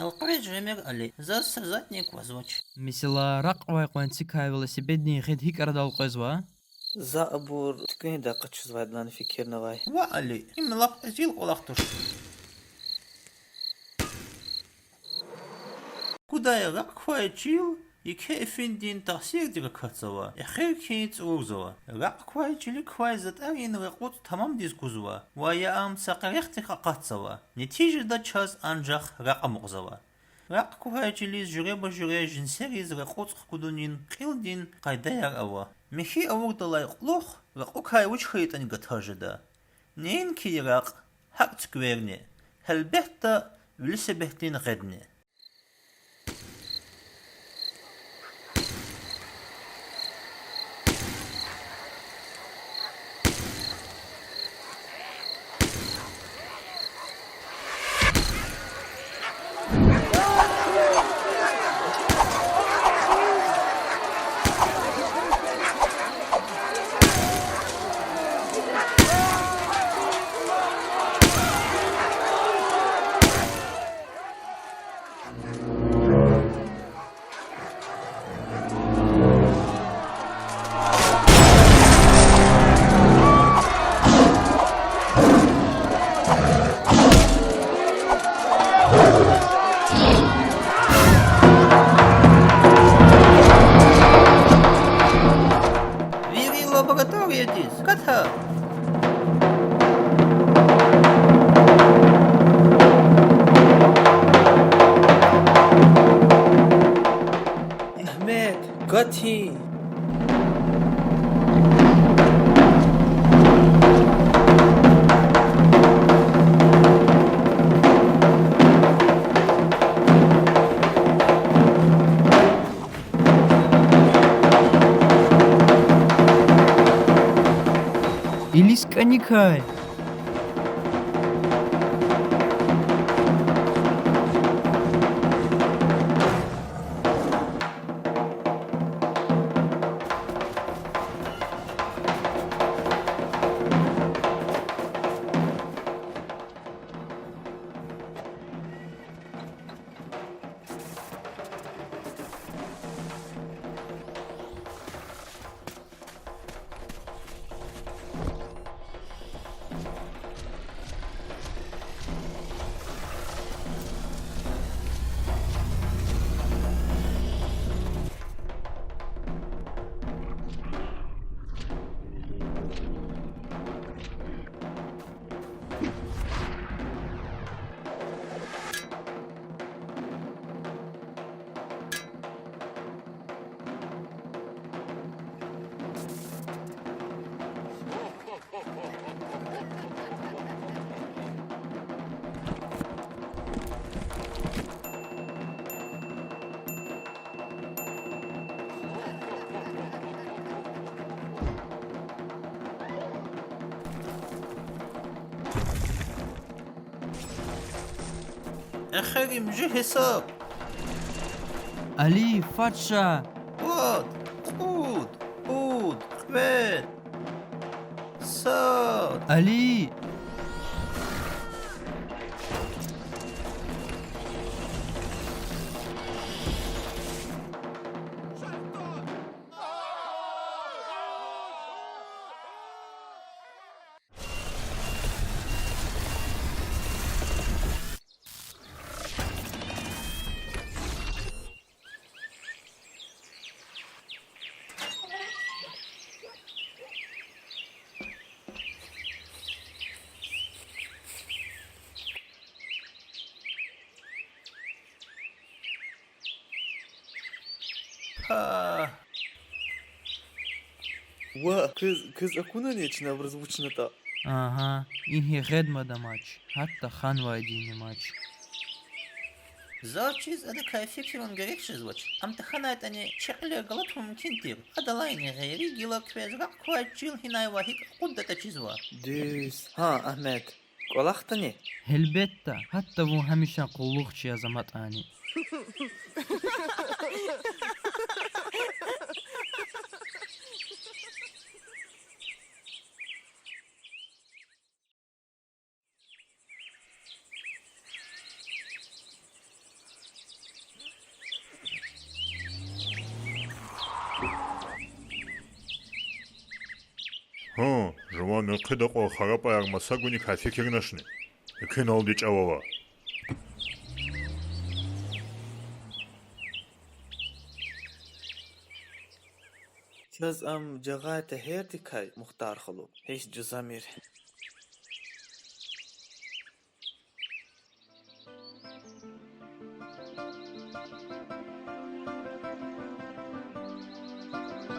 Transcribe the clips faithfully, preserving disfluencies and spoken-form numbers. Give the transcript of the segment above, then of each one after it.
Элкъвез жемир, Али, заз са затӀни аквазвач. Месела, ракьвай къванцикай велосипеддин гъед гьикӀ арадал къвезва? За абур туькӀуьндай къачузвайдалайни фикирнавай. Ваъ, Али, им лап кьезил кӀвалах туш. Кудай ракь квай чил еке ифиндин таъсирдик акатзава, эхир хьиз цӀурурзава. Ракь квай чилик квай затӀарин ракъуцӀ тамамдиз кузва ва я ам са къерехдик акъатзава. Нетижада чаз анжах ракь амукьзава. Ракь квай чилиз жуьреба-жуьре жинсериз ракъуцӀ хкудунин кьилдин къайдаяр ава. Михьи авурдалай кьулухъ ракьукай вуч хьайитӀани гатаз жеда. Неинки ракь, гьакӀ цуькверни, гьелбетда, велосипеддин гъедни. Вири лабораториядиз ката! Агьмед, катин! Илис кӀаникай. Эхир им жи гьисаб. Али, фад ша. Вад, кьуд, пуд, кьвед, сад. Али! Гьа. Ва, квез, квез акунани чна абуруз вучнатӀа? Агьа, ингье гъед мад амач, гьатта ханвайди амач. Заз чиз адакай фикирун герек жезвач. Ам тахьанайтӀани чи кьилер галатун мумкин тир. Адалайни гъейри гила квез ракь квай чил гьинай ва гьикӀ акъуддатӀа чизва. Дуьз. Гьа, Агьмед, кӀвалахдани? Гьелбетда, гьатта вун гьамиша къуллугъчи яз аматӀани. Муькъведа кьван харапӀаяр маса гуникай фикирначни? Экуьналди чӀав ава. Чаз ам жагъай тегьердикай, Мухтар халу, гьич жузамир.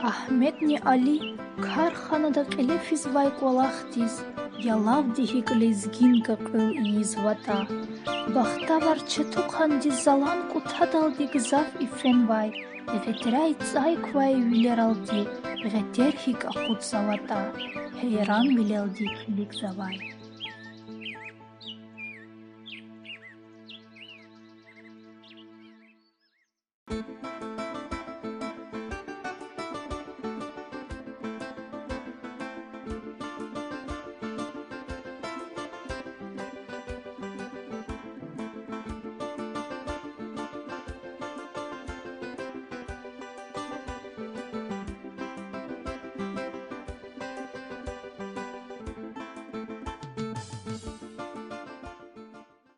Агьмедни Али карханада кьиле физвай кӀвалахдиз ялавди гьикӀ лезгинка кьуьл ийизватӀа. Бахтавар четухъандиз залан кӀутадалди гзаф ифенвай гъетряй цӀай квай вилералди гъетер гьикӀ акъудзаватӀа, гьейранвилелди килигзавай.